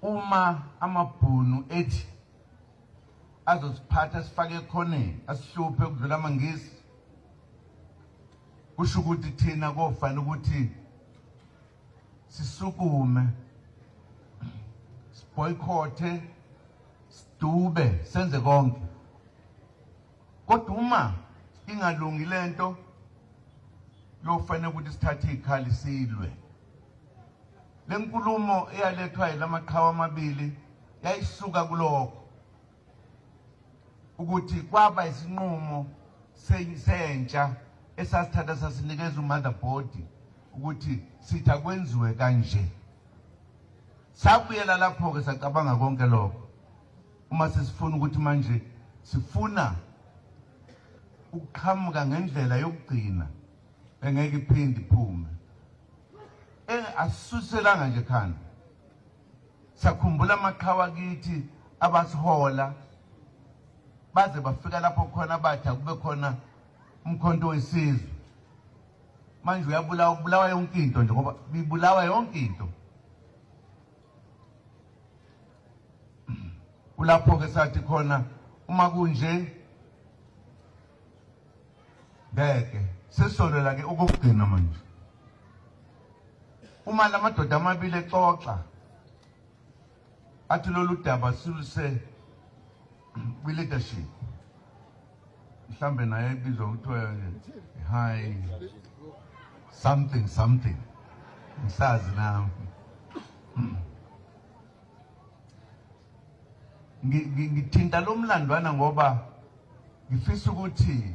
Uma amabhunu ethi azosiphatha sifake ekhoneni asihluphe ukudlula amaNgisi, kusho ukuthi thina kofanele ukuthi sisukume, siboycothe, sidube, senze konke. Kodwa uma ingalungi lento, kuyofanele ukuthi sithathe izikhali silwe. Le nkulumo eyalethwa yilamaqhawe amabili yayisuka kulokho ukuthi kwaba isinqumo sentsha esasithatha sasinikeza umotherboard ukuthi sithi akwenziwe kanje. Sabuyela lapho-ke sacabanga konke lokho uma sesifuna ukuthi manje sifuna ukuqhamuka ngendlela yokugcina engeke iphinde iphume. Asisuselanga nje khanda, sakhumbula amaqhawe akithi abasihola baze bafika lapho khona, bathi akube khona umkhonto wesizwe. Manje uyabulawa, kubulawa yonke into nje, ngoba bibulawa yonke into. Kulapho-ke sathi khona uma kunje ngeke sesizolela ke okokugcina manje. Uma lamadoda amabili exoxa athi lolu daba siluse kwi-leadership, mhlambe naye ibizwa kuthiwa high something something, ngisazi nami. Ngithinta lo mlandwana ngoba ngifisa ukuthi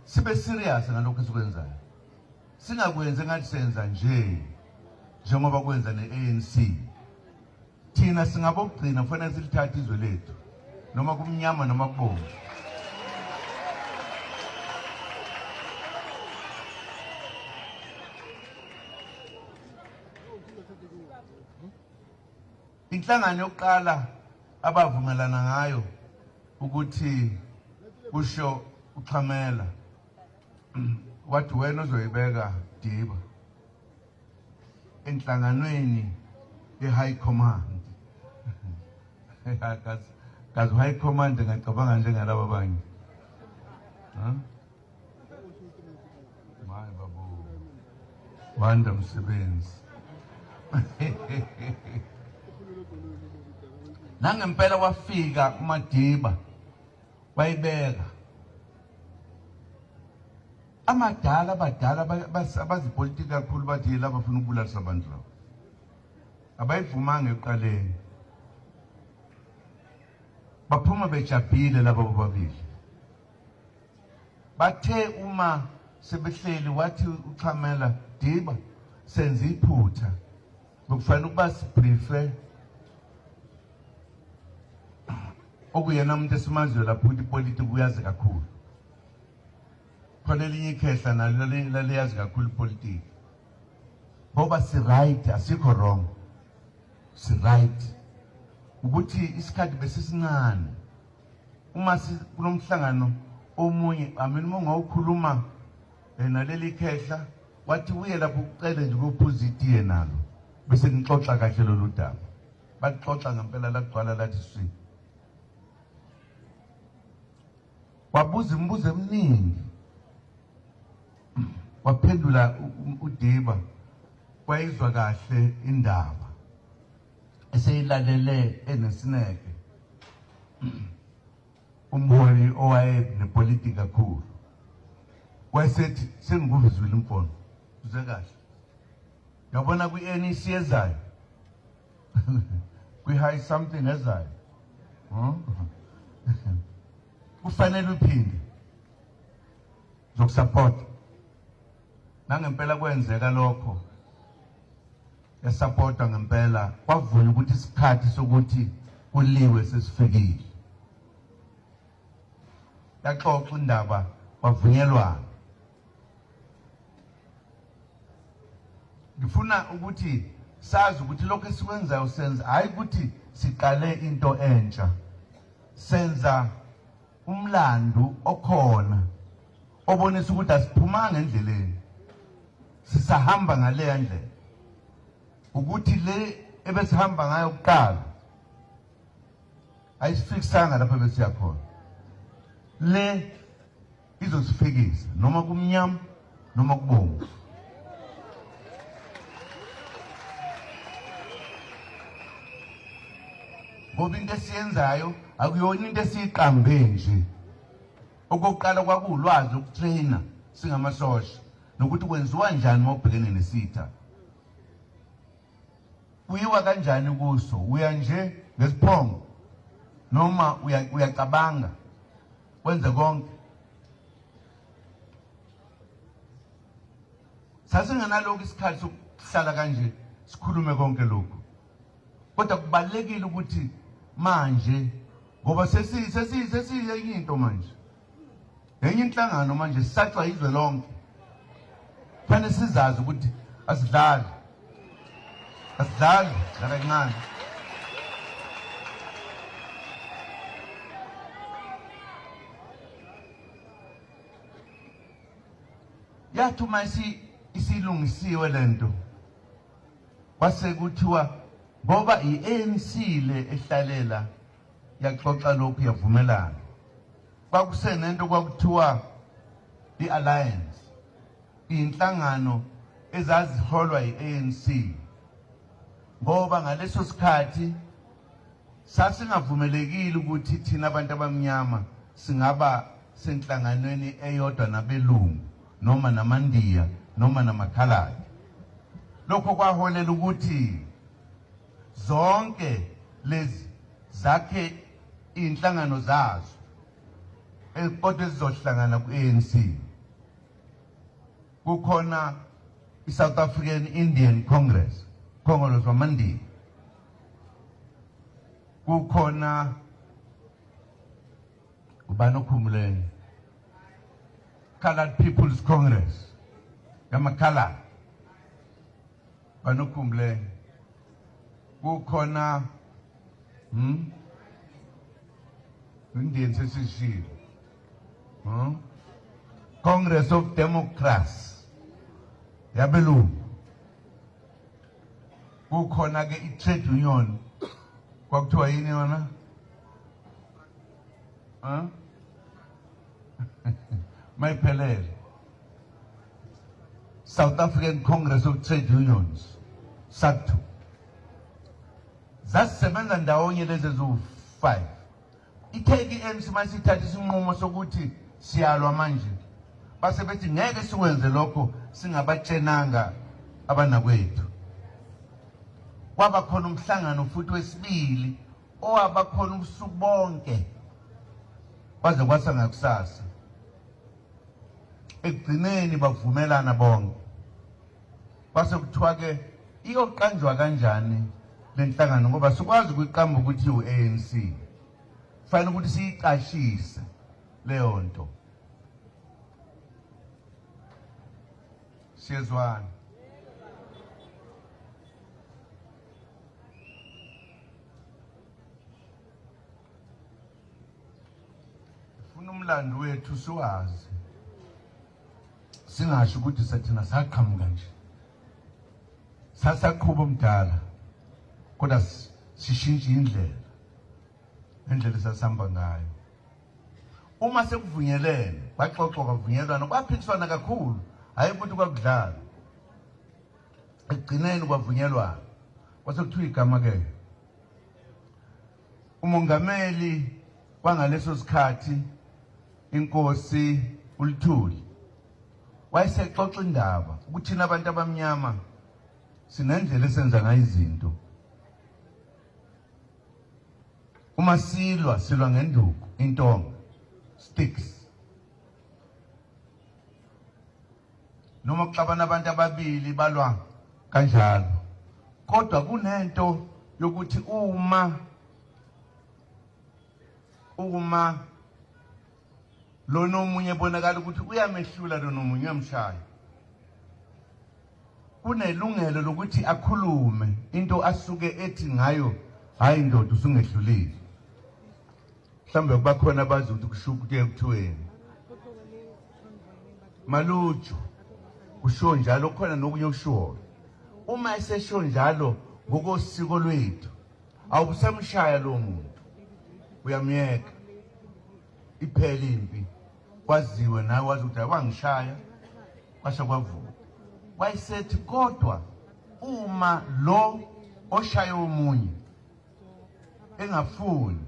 sibe serious ngalokho esikwenzayo, singakwenzi engathi senza nje njengoba kwenza ne-ANC. Thina singabokugcina, kufanele silithathe izwe lethu noma kumnyama noma kubomvu. Inhlangano yokuqala abavumelana ngayo ukuthi kusho uXhamela wathi wena uzoyibeka Diba enhlanganweni ye-high command. Kazi high command ngacabanga njengalaba abanye. Maye babu. Wanda msebenzi. Nangempela wafika uMadiba wayibeka. Amadala abadala abazipolitiki kakhulu bathi laba bafuna ukubulalisa abantu laba. Abayivumanga ekuqaleni. Baphuma bejabhile laba bobabili. Bathe uma sebehleli wathi uXhamela, Diba, senze iphutha, bekufanele ukuba sibriefe okuyena umuntu esimaziyo lapho ukuthi ipolitiki uyazi kakhulu. Khona elinye ikhehla nalo laliyazi kakhulu ipolitiki. Ngoba si right, asikho wrong, si right ukuthi isikhathi besisincane. Uma kunomhlangano omunye, I mean, uma ungawukhuluma naleli khehla, wathi uye lapho ucele nje ukuphuza itiye nalo bese nixoxa kahle lolu daba. Baxoxa ngempela lagcwala lathi swi. Wabuza imibuzo eminingi, waphendula uDiba, wayizwa kahle indaba eseyilalele enesineke umholi owaye nepolitiki kakhulu. Wayesethi sengikuvizwile imfono, uze kahle, yabona kwi-NEC ezayo, kwi-high something ezayo, kufanele uphinde zokusupport. Nangempela kwenzeka lokho, yasapotwa ngempela, kwavunywa ukuthi isikhathi sokuthi kuliwe sesifikile. Yaxoxa indaba, kwavunyelwana. Ngifuna ukuthi sazi ukuthi lokho esikwenzayo senza hayi ukuthi siqale into entsha, senza umlando okhona obonisa ukuthi asiphumanga endleleni, sisahamba ngaleya ndlela. Ukuthi le ebesihamba ngayo kuqala ayisifikisanga lapho besiya khona. Le izosifikisa noma kumnyama noma kubomvu. Ngoba into esiyenzayo akuyona into esiyiqambe nje. Okokuqala kwakuwulwazi ukutraina singamasosha nokuthi kwenziwa njani uma ubhekene nesitha. Kuyiwa kanjani kuso? Uya nje ngesiphongo noma uyacabanga wenze konke? Sasingenalokhu isikhathi sokuhlala kanje sikhulume konke lokhu, kodwa kubalulekile ukuthi manje ngoba sesiyenye into manje, enye inhlangano manje, sisatshwa izwe lonke. Kufanele sizazi ukuthi asidlali, asidlali nakancane. Yathi uma isilungisiwe lento, kwase kuthiwa ngoba i-ANC le ehlalela yaxoxa lokhu yavumelana, kwakusenento kwakuthiwa i-alliance, inhlangano ezaziholwa i-ANC, ngoba ngaleso sikhathi sasingavumelekile ukuthi thina abantu abamnyama singaba senhlanganweni eyodwa nabelungu noma namaNdiya noma namakhaladi. Lokho kwaholela ukuthi zonke lezi zakhe iy'nhlangano zazo kodwa ezizohlangana ku-ANC. Kukhona i-South African Indian Congress, Khongolose wamaNdiya, kukhona ubani okhumuleyo, Colored People's Congress yamakhaladi, banokhumbuleyo, kukhona Indian sesishilo, Congress of Democrats yabelungu, kukhona ke i-trade union kwakuthiwa yini yona, huh? Mayiphelele, South African Congress of Trade Unions, SACTU. Zasisebenza ndawonye lezi eziwu-5. Ithe i-ANC masithatha isinqumo sokuthi siyalwa manje, base bethi ngeke sikwenze lokho singabatshenanga abanakwethu. Kwaba khona umhlangano futhi wesibili owaba khona ubusuku bonke kwaze kwasa ngakusasa. Ekugcineni bavumelana bonke, kwase kuthiwa ke iyoqanjwa kanjani lenhlangano, ngoba sikwazi ukuyiqamba ukuthi u-ANC, kufanele ukuthi siyicashise leyo nto. Siyezwana? Funa umlando wethu siwazi, singasho ukuthi sathina saqhamuka nje, sasaqhuba omdala, kodwa sishintshe indlela, indlela esasihamba ngayo. Uma sekuvunyelene, kwaxoxwa kwavunyelwana, kwaphikiswana kakhulu, hhayi ukuthi kwakudlala. Ekugcineni kwavunyelwana, kwase kuthiwa igama-ke umongameli wangaleso sikhathi inkosi uLuthuli wayesexoxa indaba ukuthi thina abantu abamnyama sinendlela esenza ngayo izinto. Uma silwa, silwa ngenduku, intonga, sticks. Noma kuxabana abantu ababili balwa kanjalo, kodwa kunento yokuthi uma lona omunye ebonakala ukuthi uyamehlula lona omunye, uyamshaya, kunelungelo lokuthi akhulume into asuke ethi ngayo, hayi ndoda, usungehlulile. Mhlawumbe kuba khona abazi ukuthi kusho ukuthi kuthiweni maluju, kusho njalo, khona nokunye okushoyo. Uma esesho njalo, Ngokosiko lwethu awusamshaya lo muntu, uyamyeka iphele impi, kwaziwe nawe wazi ukuthi awangishaya kwasha kwavuka. Wayesethi kodwa uma lo oshaya omunye engafuni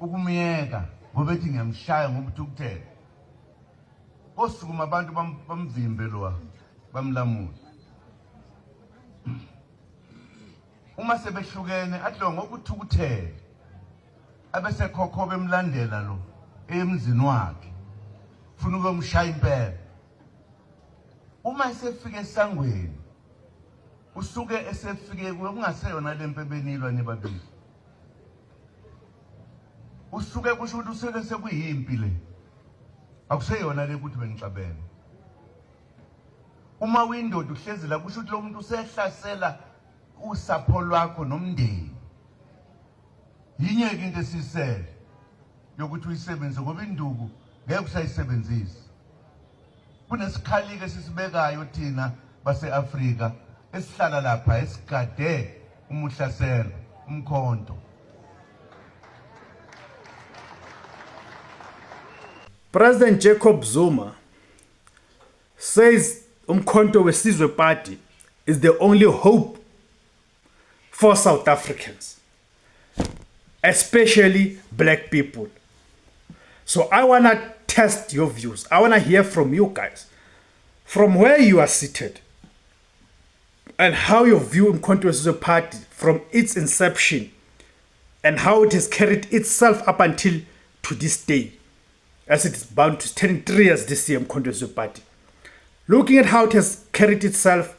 ukumyeka ngoba ethi ngiyamshaya ngoba uthukuthele, osukuma abantu bamvimbe lowa bamlamule. Uma sebehlukene athi lo ngokuthukuthele abesekhokhoba emlandela lo emzini wakhe funa ukuyomshaya impela. Uma esefika esangweni usuke esefike kuyo kungaseyona lempi ebenilwa nibabili, usuke kusho ukuthi usuke sekuyimpi le, akuseyona le ukuthi benixabene. Uma uyindoda uhlezi la kusho ukuthi lo muntu usehlasela usapho lwakho nomndeni. Yinye-ke into esisele yokuthi uyisebenzise ngoba induku ngeke usayisebenzise. Kunesikhali-ke esisibekayo thina base-Afrika esihlala lapha esigade umuhlaselo umkhonto. President Jacob Zuma says Umkhonto weSizwe Party is the only hope for South Africans, especially black people. So I want to test your views. I want to hear from you guys, from where you are seated, and how you view Umkhonto weSizwe Party from its inception and how it has carried itself up until to this day, as it is bound to turn 3 years this year, Umkhonto weSizwe Party. Looking at how it has carried itself,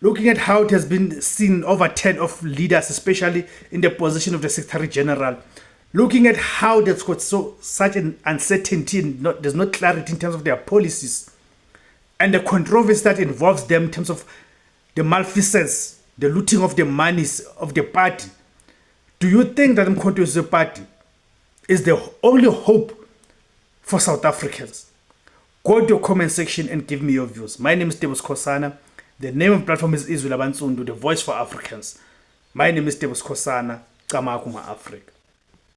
looking at how it has been seen over 10 of leaders, especially in the position of the Secretary General, looking at how that's got so such an uncertainty, and not, there's no clarity in terms of their policies, and the controversy that involves them in terms of the malfeasance, the looting of the monies of the party. Do you think that Umkhonto weSizwe Party is the only hope for South Africans? Go to your comment section and give me your views. My name is Tebo Skhosana. The name of the platform is Izwi Labantsundu, the voice for Africans. My name is Tebo Skhosana. Camagu Ma Africa.